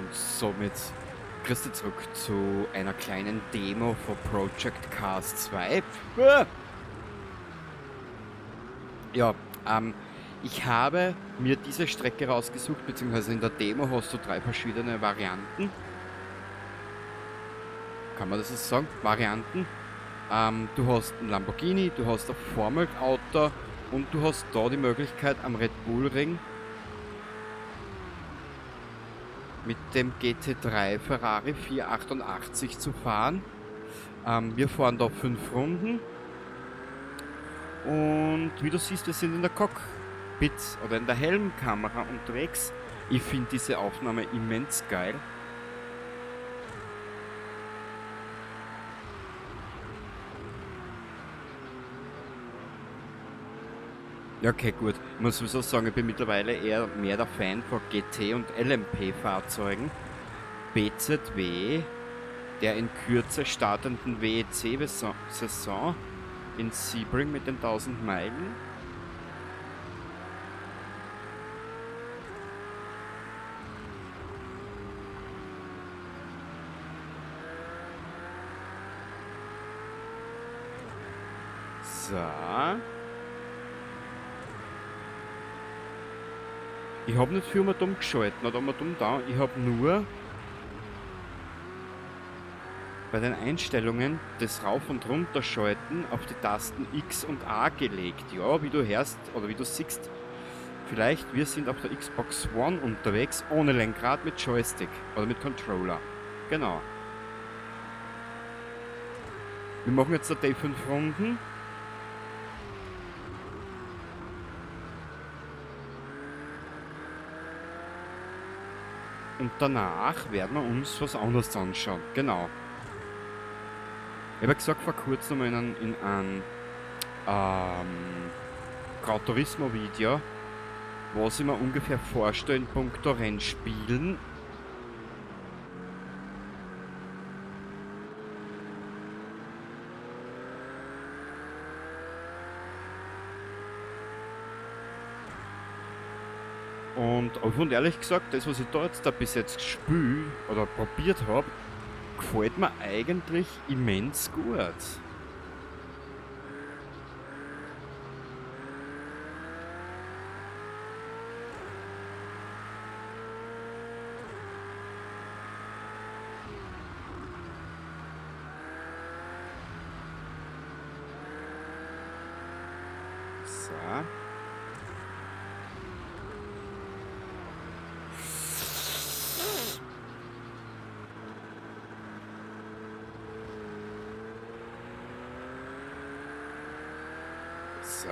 Und somit grüß dich zurück zu einer kleinen Demo von Project Cars 2. Ah! Ja, ich habe mir diese Strecke rausgesucht, beziehungsweise in der Demo hast du 3 verschiedene Varianten. Kann man das so sagen? Varianten. Du hast einen Lamborghini, du hast ein Formelauto und du hast da die Möglichkeit am Red Bull Ring mit dem GT3 Ferrari 488 zu fahren. Wir fahren da 5 Runden. Und wie du siehst, wir sind in der Cockpit oder in der Helmkamera unterwegs. Ich finde diese Aufnahme immens geil. Ja, okay, gut. Ich muss sowieso sagen, ich bin mittlerweile eher mehr der Fan von GT- und L M P-Fahrzeugen. BZW, der in Kürze startenden W E C-Saison in Sebring mit den 1000 Meilen. So. Ich hab nicht viel mehr dumm geschalten oder mal dumm da. Ich hab nur bei den Einstellungen das Rauf- und Runterschalten auf die Tasten X und A gelegt. Ja, wie du hörst oder wie du siehst, vielleicht wir sind auf der Xbox One unterwegs, ohne Lenkrad, mit Joystick oder mit Controller. Genau. Wir machen jetzt die 5 Runden. Und danach werden wir uns was anderes anschauen. Genau. Ich hab ja gesagt, vor kurzem mal in einem Gran Turismo Video, was ich mir ungefähr vorstelle in puncto Rennspielen. Und offen und ehrlich gesagt, das, was ich da jetzt da bis jetzt gespielt oder probiert hab, gefällt mir eigentlich immens gut. So. So.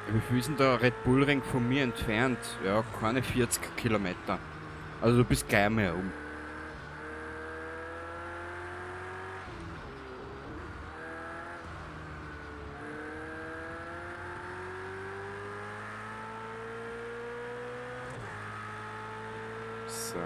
Wie viel ist denn der Red Bull Ring von mir entfernt? Ja, keine 40 Kilometer. Also du bist gleich mal herum. So.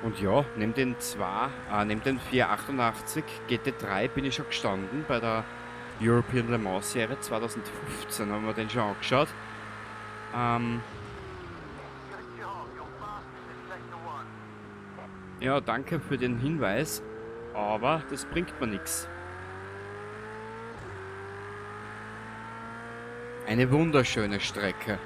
Und ja, nimm den zwei, nimm den 488 GT3 bin ich schon gestanden bei der European Le Mans Serie 2015, haben wir den schon angeschaut. Ja, danke für den Hinweis, aber das bringt mir nix. Eine wunderschöne Strecke.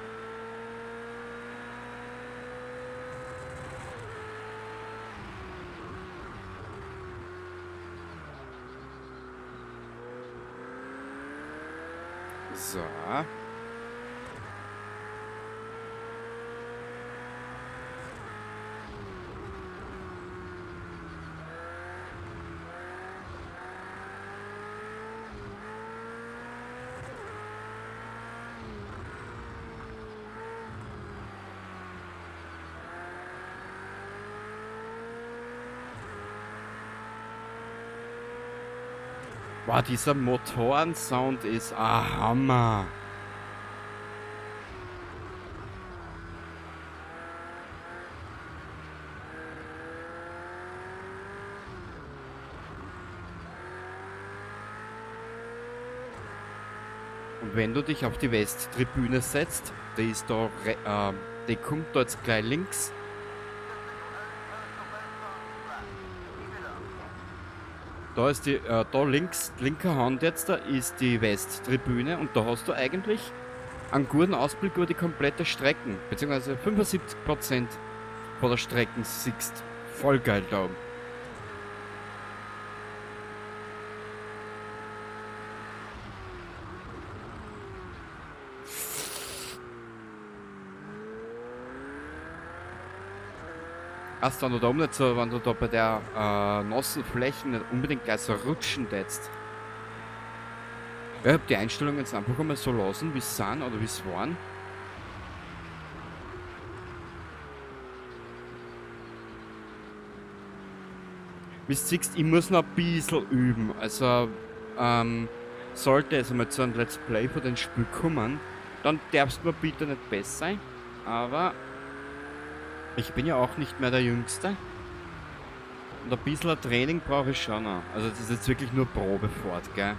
So. Boah, dieser Motorensound ist ein Hammer. Und wenn du dich auf die Westtribüne setzt, die ist da, die kommt da jetzt gleich links. Da ist die, da links, linker Hand jetzt, da ist die Westtribüne und da hast du eigentlich einen guten Ausblick über die komplette Strecken, beziehungsweise 75% von der Strecken siehst. Voll geil da oben. Erst wenn du da oben nicht so, wenn du da bei der nassen Fläche nicht unbedingt gleich so rutschen tätst. Ja, ich hab die Einstellungen jetzt einfach einmal so lassen, wie sie sind oder wie sie waren. Wie du siehst, ich muss noch ein bisschen üben. Also sollte es einmal zu einem Let's Play von dem Spiel kommen, dann darfst du mir bitte nicht besser sein. Aber ich bin ja auch nicht mehr der Jüngste. Und ein bisschen ein Training brauche ich schon noch. Also das ist jetzt wirklich nur Probefahrt, gell?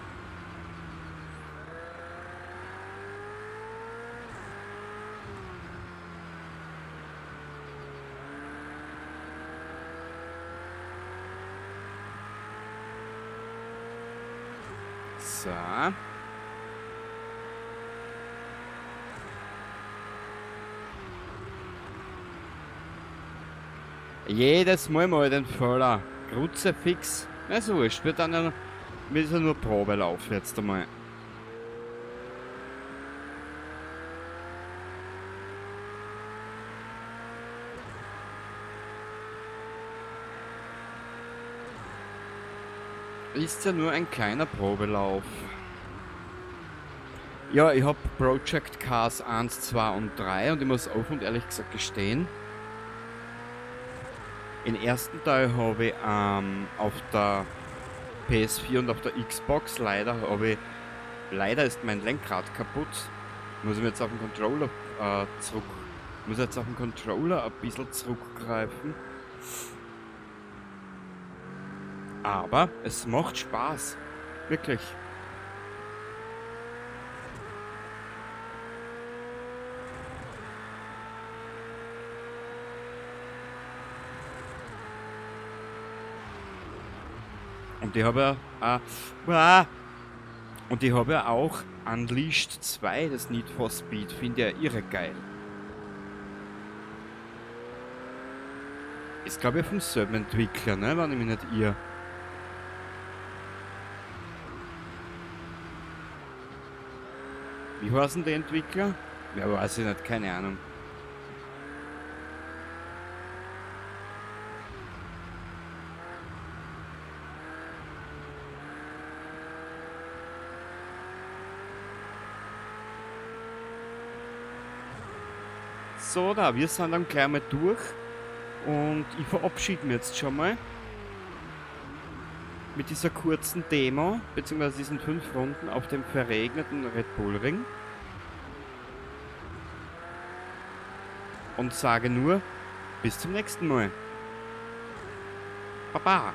So. Jedes Mal mal den Fehler. Kruzifix. Na, ist wurscht. Wird dann ja, wird ja nur Probelauf jetzt einmal. Ist ja nur ein kleiner Probelauf. Ja, ich hab Project Cars 1, 2 und 3 und ich muss offen und ehrlich gesagt gestehen, den ersten Teil hab ich auf der PS4 und auf der Xbox. Leider ist mein Lenkrad kaputt. Muss ich mir jetzt auf den Controller zurück, muss jetzt auf den Controller ein bisschen zurückgreifen. Aber es macht Spaß. Wirklich. Und ich habe ja und ich habe ja auch Unleashed 2, das Need for Speed, finde ich ja irre geil. Ist, glaub ich, vom selben Entwickler, ne? Wenn ich mich nicht irre. Wie heißen die Entwickler? Ja, weiß ich nicht, keine Ahnung. So, da, wir sind dann gleich mal durch und ich verabschiede mich jetzt schon mal mit dieser kurzen Demo, beziehungsweise diesen 5 Runden auf dem verregneten Red Bull Ring. Und sage nur, bis zum nächsten Mal. Baba!